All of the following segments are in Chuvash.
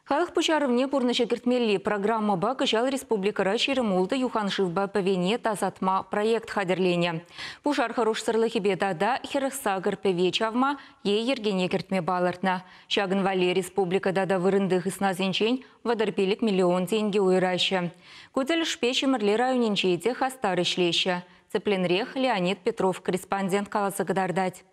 Халӑх пуҫарӑвне пурнӑҫа кӗртмелли программӑпа кӑҫал республикӑра 26 юханшывпа пӗвене тасатма проект хатӗрленӗ. Пушар хӑрушсӑрлӑхӗпе тата 48 пӗве чавма е йӗркене кӗртме палӑртнӑ. Ҫакӑн валли республика тата вырӑнти хыснасенчен 35 миллион тенкӗ уйӑраҫҫӗ. Ку тӗлӗшпе Ҫӗмӗрле районӗнче те хастар ӗҫлеҫҫӗ. Тӗплӗнрех Леонид Петров корреспондент каласа кӑтартать.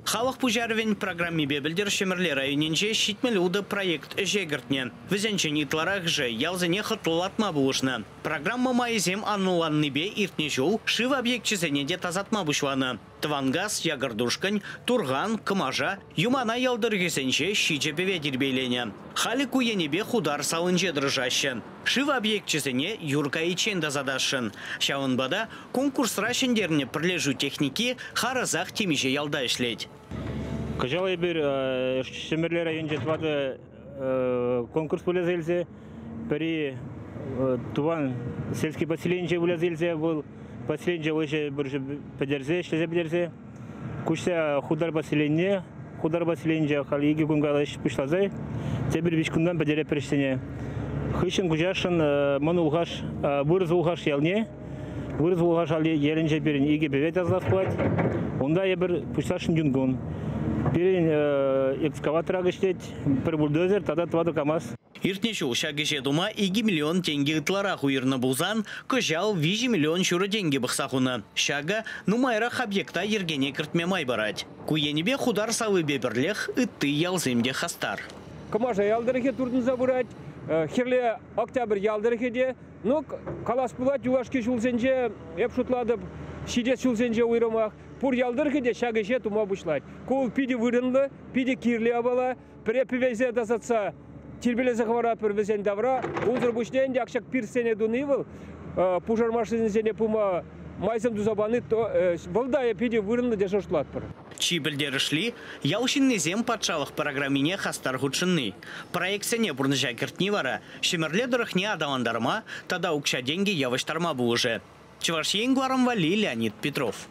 Халӑх пуҫарӑвӗн программипе пӗлтӗр Ҫӗмӗрле районӗнче 76 проект ӗҫе кӗртнӗ. Вӗсенчен ытларахӑшӗ ялсене хӑтлӑлатма пулӑшнӑ. Программа майӗсем анлӑланнипе иртнӗ ҫул шыв объекчӗсене те тасатма пуҫланӑ. Тӑванкас, Якӑртушкӑнь, Турхан, Кӑмаша, Юмана ял тӑрӑхӗсенче 7 пӗве тирпейленӗ. Халӗ ку енӗпе Хутар салинче тӑрӑшаҫҫӗ. Шыв объекчӗсене юр кайиччен тасатасшӑн. Ҫавӑнпа та конкурсра ҫӗнтернӗ пӗрлешӳ техники харӑсах темиҫе ялта ӗҫлет. Кӑҫал эпир Ҫӗмӗрле районӗнче 4 конкурс выляса илсе, пӗри тӑван сельский поселенинче выляса илсе, вӑл поселенинче вӑйҫӑ пӗтерсе, ӗҫлесе пӗтерсе, куҫса Хутар поселенине, Хутар поселенинче халь 2 кун калаҫ пуҫласа, тепӗр 3 кунтан пӗтеретпӗр ӗҫсене. Хыҫҫӑн куҫасшӑн Мӑн Улхаш, Вырӑс Улхаш ялне. Вырӑс Улхаш ялӗнче пирӗн 2 пӗве тасалас пулать. Унта эпир пуҫласшӑн юнкун. Пирӗн экскаватор ӗҫлет, пӗр бульдозер тата 4 КАМАЗ. Иртнӗ ҫул ҫак ӗҫе тума 2 миллион тенкӗ ытларах уйӑрнӑ пулсан, кӑҫал 3 миллион ҫурӑ тенкӗ пӑхса хунӑ. Ҫакӑ нумайрах объекта йӗркене кӗртме май парать. Ку енӗпе Хутар салипе пӗрлех ытти ялсем те хастар. Кӑмаша ял тӑрӑхӗ туртӑнса пырать, Хӗрлӗ Октябрь ял тӑрӑхӗ те. Ну, калас пулать, юлашки ҫулсенче, эп шутлатӑп, ҫитес ҫулсенче уйрӑмах, пур ял тӑрӑхӗ те ҫак ӗҫе тума пуҫлать. Ку питӗ вырӑнлӑ, питӗ кирлӗ япала. Пӗре пӗвесе тасатса тирпейлесе хӑваратпӑр вӗсен тавра. Унсӑр пуҫне ӗнтӗ ак ҫак пирсене туни вӑл пушар машинисене пыма майсем туса пани вӑл та питӗ вырӑнлӑ тесе шутлатпӑр. Чи пӗлтерӗшли ял ҫыннисем патшалӑх программине хастар хутшӑнни. Проектсене пурнӑҫа кӗртни вара Ҫӗмӗрле тӑрӑхне аталантарма тата укҫа-тенкӗ явӑҫтарма пулӑшӗ. Чӑваш Ен кӑларӑм валли Леонид Петров.